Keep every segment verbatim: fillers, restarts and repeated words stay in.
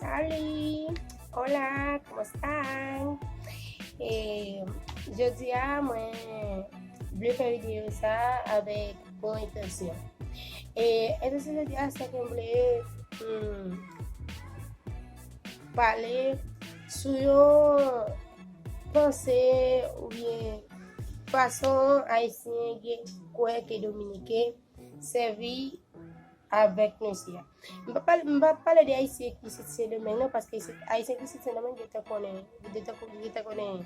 Salut! Hola! ¿Cómo están? E jodi a, mwen vle fè videyo sa avèk bon entansyon. E entansyon jodi a, se ke m vle hmm, pale sou yon panse oubyen fason Ayisyen gen kwè ke Dominiken sèvi avèk nou isi a. M pa pale, m pa pale de Ayisyen ki soti Sendomeng non, paske Ayisyen ki soti Sendomeng gentan konnen, gentan konnen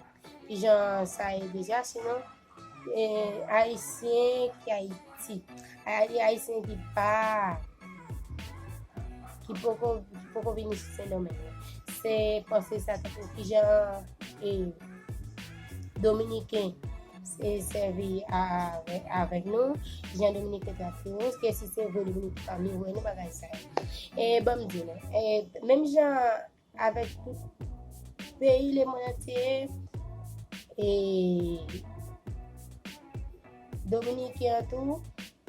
kijan sa ye deja, sinon e, Ayisyen ki Ayiti, Ay- Ayisyen ki pa, ki poko, ki poko vini sou Sendomeng. Se panse sa tankou kijan e, Dominiken se sèvi avèk, avèk nou, kijan Dominiken trate nou, ke si se vre Dominiken pa vle wè nou bagay sa yo. E ban m di nou, e, menm jan avèk tout peyi lemonn antye, e Dominiken an tou,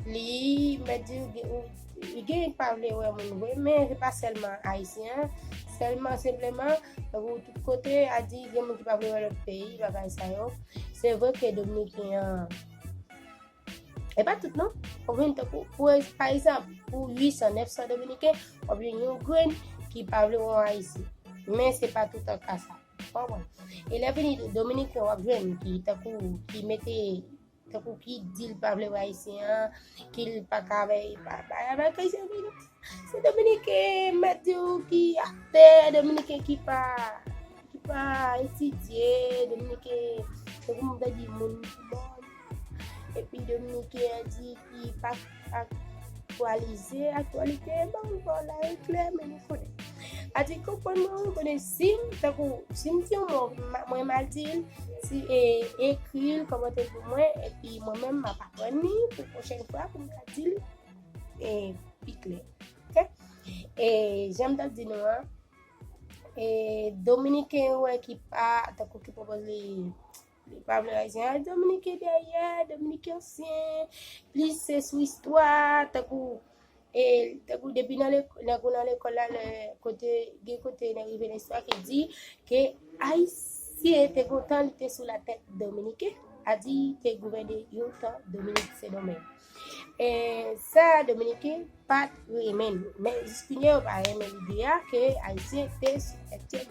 li mèt di ou gen, ou, li gen pa vle wè moun vre, men se pa sèlman Ayisyen an, sèlman senpleman, ou tout kote, a di gen moun ki pa vle wè lòt peyi, bagay sa yo. Se vre ke Dominiken an, e pa tout non, w ap jwenn tankou, pou, pa egzanp, pou uit san, nèf san Dominiken, w ap jwenn yon grenn ki pa vle wè yon Ayisyen. Men se pa toutan ka sa. Konprann? E lè vini Dominiken, w ap jwenn ki tankou, ki mete, tankou ki di l pa vle wè Ayisyen an, ki l pa ka avè, pa, pa, avèk Ayisyen vini. Se Dominiken, mèt di w ki atè, Dominiken ki pa, ki pa etidye, Dominiken, tankou m ta di moun ki mòn. Epi Dominiken an di ki pa aktyalize, aktyalite, bon, bon, la e klè, men nou konnen. A di konprann mwen, ou konnen si m, tankou, si m di yon mo, ma- mwen mal di l, si, e, ekri l, kòmante l pou mwen, epi mwen menm m ap aprann li pou pwochèn fwa pou m ka di l e, pi klè. Oke? E, jan m t ap di nou an, e, Dominiken yo wè ki pa, tankou ki pwopoze li Li pa vle Ayisyen. Ay, Dominiken dèyè, Dominiken ansyen, plis se sou istwa, tankou, e, tankou depi nan lek- lè ou nan lekòl la, lè kote, gen kote nan rive nan istwa ki di ke Ayisyen te gon tan li te sou latèt Dominiken, a di te gouvène yon tan Dominik Sendomeng. E sa Dominiken pa t renmen. Men jis kounye a, yo pa renmen lide a ke Ayisyen te sou tèt yo.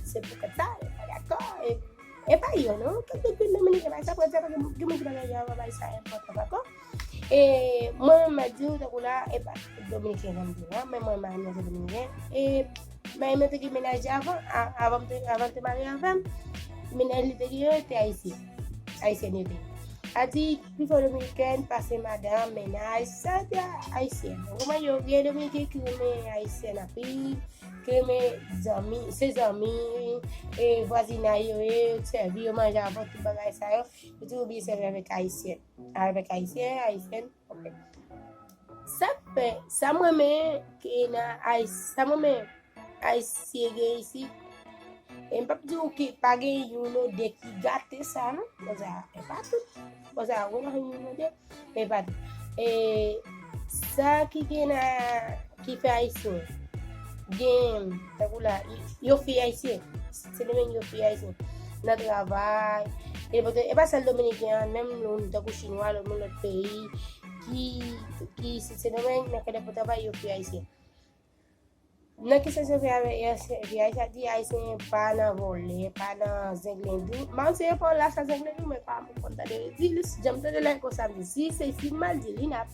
Se poutèt sa, yo pa dakò. E, e pa yo, non. Kèlke grenn Dominiken, pa sa, pran sa, gen moun ki pa gen avan bay sa enpòtan, dakò? E mwen menm, m ap di w, tankou la, e pa tout Dominiken, jan m di w la, men mwen, m pa renmen Dominiken. E Mari mwen te gen mennaj li avan, a- avan m te, avan l te marye avè m. Mennaj li te gen yo te ayisyen. Ayisyèn yo te ye. A di, pifò dominikèn pase madanm, mennaj, sa te ayisyèn. Ou konprann, yo gen dominiken ki renmen ayisyèn anpil, ki renmen zanmi, se zanmi, e vwazinay yo ye, yo t sèvi, yo manje avè w, tout bagay sa yo. Yo toujou byen sèvi avèk ayisyèn. Avèk ayisyen, ayisyèn, ok. Sa k fè, sa m renmen ke nan Ayis-, sa m renmen Ayisyen gen isit, e m p ap di w ke pa gen youn ou de ki gate sa, non. Bon, sa, e pa tout. Bon, sa, ou nan youn ou de, men e pa tout. E sa ki gen nan, ki fè Ayisyen gen, tankou la, y-, yo fè Ayisyen. Sendomeng yo fè Ayisyen. Nan travay, e pa, e pa sèl dominiken an, menm moun tankou chinwa, lòt moun lòt peyi, ki, ki se, se nan men, nan kèlkeswa travay yo fè ayisyen. Nan ki sans yo fè ayisyen, fè ayisyen, sa di ayisyen pa nan vòlè, pa nan zenglendou. M pa konn si se pawòl la sa zenglendou, men pa m konn tande yo di li, janm tande lè konsa m di, si se, si m mal di li, n ap,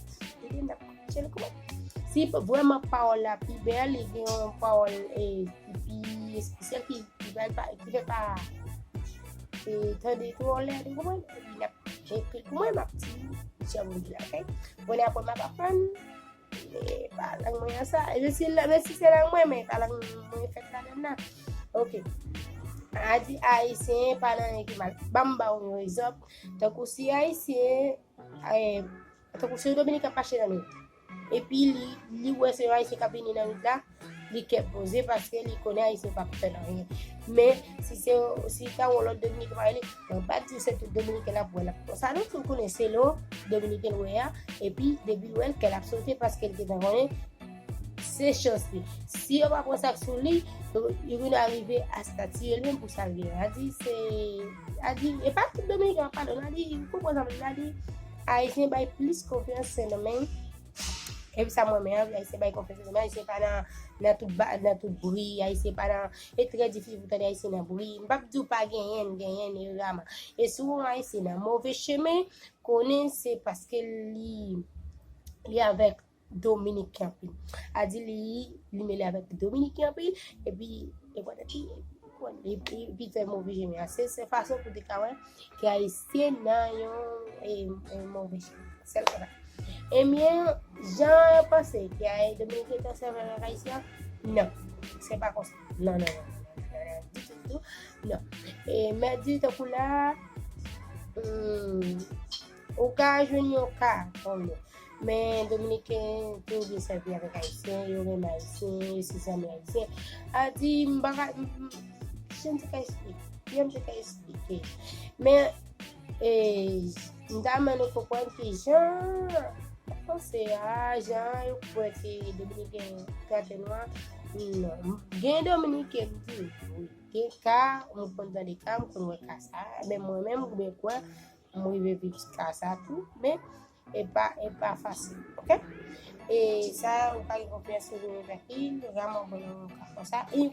li n ap kouche l kouman. Si p-, vrèman pawòl la pi bèl, li gen yon pawòl, e, ki pi espesyal, ki, ki fè pa, ki fè pa, e, tande twò lèd, ou konprann? Epi n ap ekri pou mwen, m ap di, jan m di la, ok? Konnen apre m ap aprann, e, pa lang mwen an sa. E si, men si se lang mwen, men pa lang mwen fèt ladann nan. Ok. A di ayisyen pa nan anyen ki mal. Ban m ba w yon egzanp. Tankou si ayisyen, e, tankou si yon dominiken ap mache nan nwit, epi li, li wè se yon ayisyen k ap vini nan nwit la, li kè poze paske li konnen ayisyen p ap fè l anyen. Men, si se, si ta yon lòt dominiken parèy li, mwen pa di w se tout dominiken l ap wè l ap konsa non, si w konnen se lè w dominiken l wè a, epi depi l wè l, kè l ap sote paske l gentan konnen, se chans li. Si yo pa pran sa k sou li, yo, yo vin arive a stati yo li menm pou sa l gen. A di se, a di, e pa tout Dominiken ap pale, a di, ou konprann sa m di, a di, Ayisyen bay plis konfyans Sendomeng. Epi sa mwen renmen an, Ayisyen bay konfyans Sendomeng, Ayisyen pa nan, nan tout ba, nan tout bri, Ayisyen pa nan, e trè difisil pou tande Ayisyen nan bri. M p ap di w pa genyen, genyen, e raman. E si w wè yon Ayisyen nan move chemen, konnen se paske li, li avèk Dominiken anpil. A di li, li mele avèk Dominiken anpil, epi, e wè, epi, epi, epi fè move chemen an. Se, se fason pou te ka wè ke Ayisyen nan yon, e, e, move chemen. Sèl konsa. Ebyen, jan yo panse ke Dominiken te sèvi avèk Ayisyen an, non. Se pa konsa. Non, non, non, non, non, non, non, ditou, ditou. Non. E, mèt di tankou la, hmm, ou ka jwenn yon ka, konbyen. Men Dominiken toujou byen sèvi avèk Ayisyen, yo renmen Ayisyen, yo se zanmi Ayisyen. A di, m pa ka, m, m, jan m te ka eksplike, jan m te ka eksplike. Men, e, m ta renmen nou konprann ki jan, panse a, jan yo kwè ke Dominiken trete nwa, non. Gen Dominiken m di, wi. Gen ka, m konn tande ka, m konn wè ka sa, men mwen menm, m byen kwè, m rive viv ka sa tou, men e pa, e pa fasil, oke? E sa, ou pa gen konfyans ou vin avèk li, raman bon nan yon ka konsa. E,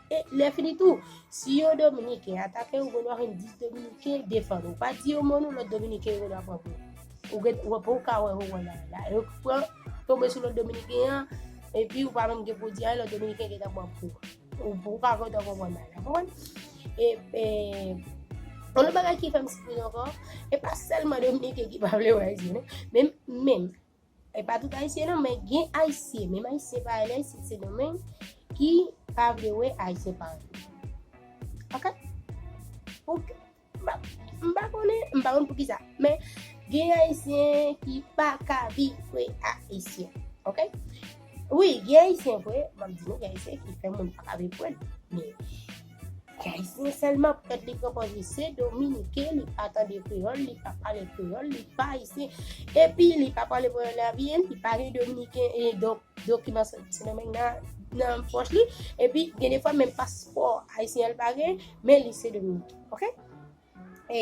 e lè fini tou, si yon Dominiken atake ou, ou gendwa jwenn dis Dominiken defann ou. Pa di yon mo non, lòt Dominiken yo gendwa pran pou ou. Ou gen, ou pa ka wè, ou wè la, la. Yo pran, tonbe sou lòt Dominiken an, epi ou pa menm gen pou di anyen, lòt Dominiken gentan pran pou ou. Ou, ou pa kontan konprann bagay la, konprann? E, e, yon lòt bagay ki fè m siprize ankò, e pa sèlman Dominiken ki pa vle wè Ayisyen, non. Men, men, e pa tout Ayisyen, non, men gen Ayisyen, menm Ayisyen parèy Ayisyen, se nou menm ki pa vle wè Ayisyen parèy. Oke? Pou, m pa, m pa konnen, m pa konn poukisa, men gen Ayisyen ki pa ka viv wè Ayisyen, oke? Wi, gen Ayisyen vre, m ap di nou, gen Ayisyen ki fè moun pa ka viv wè l, men gen Ayisyen sèlman, poutèt li pran pòz li se Dominiken, li pa tande kreyòl, li pa pale kreyòl, li pa Ayisyen, epi li pa pale kreyòl la byen, li pa gen Dominiken, e donk, dokiman Sendomeng nan, nan pòch li, epi gen de fwa menm paspò ayisyen an li pa gen, men li se Dominiken, oke? E,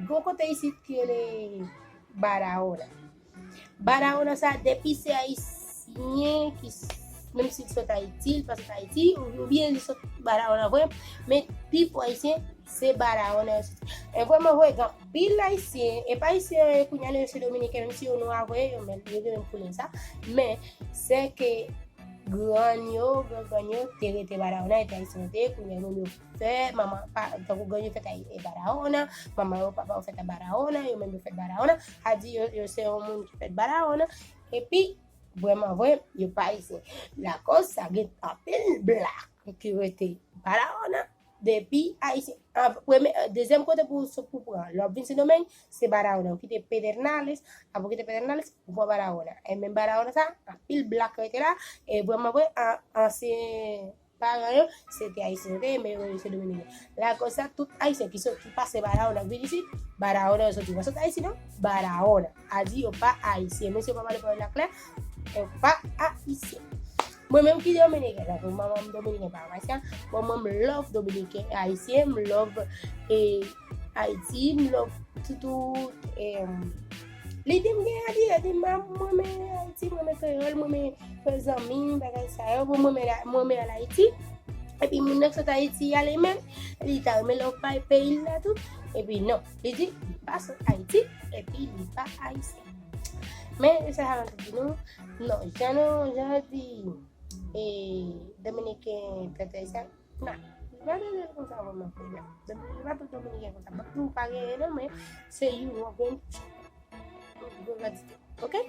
gen yon kote isit ki rele Barahona. Barahona sa, depi se Ayisyen ki, menm si li sot Ayiti, li pa sot Ayiti, ou, oubyen li sot Barahona vre, men pifò Ayisyen, se Barahona yo soti. E vrèman vre, gen anpil Ayisyen, e pa Ayisyen, e kounye a yo se Dominiken, menm si yo nwa vre, yo menm, yo gen menm koulè sa, men se ke grann yo, gran grann yo te rete Barahona, e te Ayisyen yo te ye, kounye a yo menm yo fè, manman, pa, tankou grann yo fèt a, e Barahona, manman yo, papa yo fèt a Barahona, yo menm yo fèt Barahona, a di yo, yo se yon moun ki fèt Barahona, epi, vrèman vre, yo pa Ayisyen. Lakòz sa gen anpil blak ki rete Barahona, depi Ayisyen. An, premye, dezyèm kote pou, pou pran, lè w ap vin Sendomeng, se Barahona. Ou kite Pedernales, apre w kite Pedernales, ou pran Barahona. E menm Barahona sa, anpil blak rete la, e vrèman vre, an, ansyen paran yo, se te Ayisyen yo te ye, men yo se Dominiken. Lakòz sa, tout Ayisyen ki sot, ki pase Barahona, ki vin isit, Barahona yo soti. Pa sot Ayiti non, Barahona. A di yo pa Ayisyen. Mesye pa pale kreyòl la klè, yo pa Ayisyen. Mwen menm ki Dominiken, tankou manman m Dominiken, papa m Ayisyen, bon, mwen m love Dominiken, Ayisyen, m love, e, Ayiti, m love tout, tout, e, li di m gen a di, li di m, mwen renmen Ayiti, mwen renmen kreyòl, mwen renmen fè zanmi, bagay sa yo, bon, mwen renmen la, mwen renmen al Ayiti. Epi moun nan k sot Ayiti a li menm, li ta renmen love bay peyi l la tou. Epi non, li di, li pa sot Ayiti, epi li pa Ayisyen. Men, se sa mwen te di nou, non, jan nou, jan yo di, e, Dominiken trete Ayisyen, non, li pa trete l konsa vrèman vre, non. Domi-, li pa tout Dominiken konsa. M ap di w pa genyen non, men se youn w ap jwenn gwo kantite. Oke?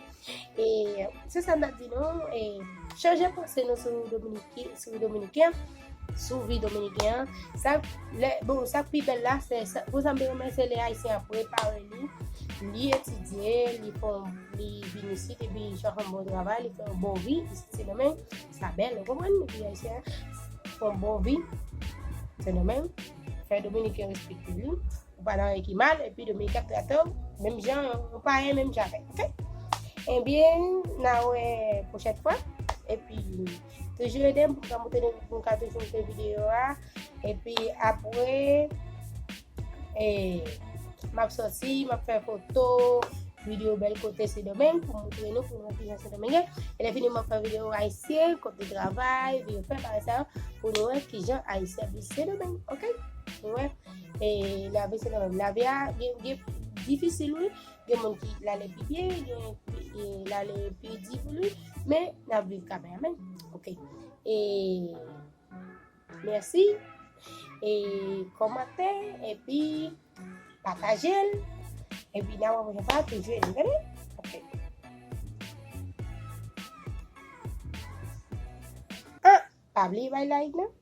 E, se sa m t ap di nou, e, chanje panse nou sou Dominike-, sou Dominiken, sou vi Dominiken an. Sa, lè, bon, sa k pi bèl la, se, sa, pou sa m te renmen, se lè Ayisyen an prepare li, li etidye, li fè yon, li vin isit, epi li fè yon bon travay, li fè yon bon vi, isit se nan men, sa bèl, ou konprann? Epi Ayisyen an fè yon bon vi, se nan men, fè Dominiken respekte li. Ou pa nan anyen ki mal, epi Dominiken ap trete w menm jan yon payen, menm jan avèk, oke? Ebyen, n a wè pwochèn fwa. Epi toujou ede m pou m ka monte, pou m ka toujou monte videyo a. Epi apre, e, m ap sòti, m ap fè foto, videyo bèl kote Sendomeng pou montre nou, pou nou wè kijan Sendomeng ye. E lè fini, m ap fè videyo ayisyen, kote travay, videyo fè bagay sa yo, pou nou wè kijan ayisyen ap viv Sendomeng, oke? Nou wè, e, lavi Sendomeng. Lavi a gen, gen difisil, wi. Gen moun ki l ale pi byen, gen, e, l ale pi di pou li, men n ap viv kanmenm, amen. Oke. E, mèsi. E, kòmante, epi pataje l. Epi n a wè pwochèn fwa, toujou ede m, tande? Oke. Ah, pa bliye bay like nan.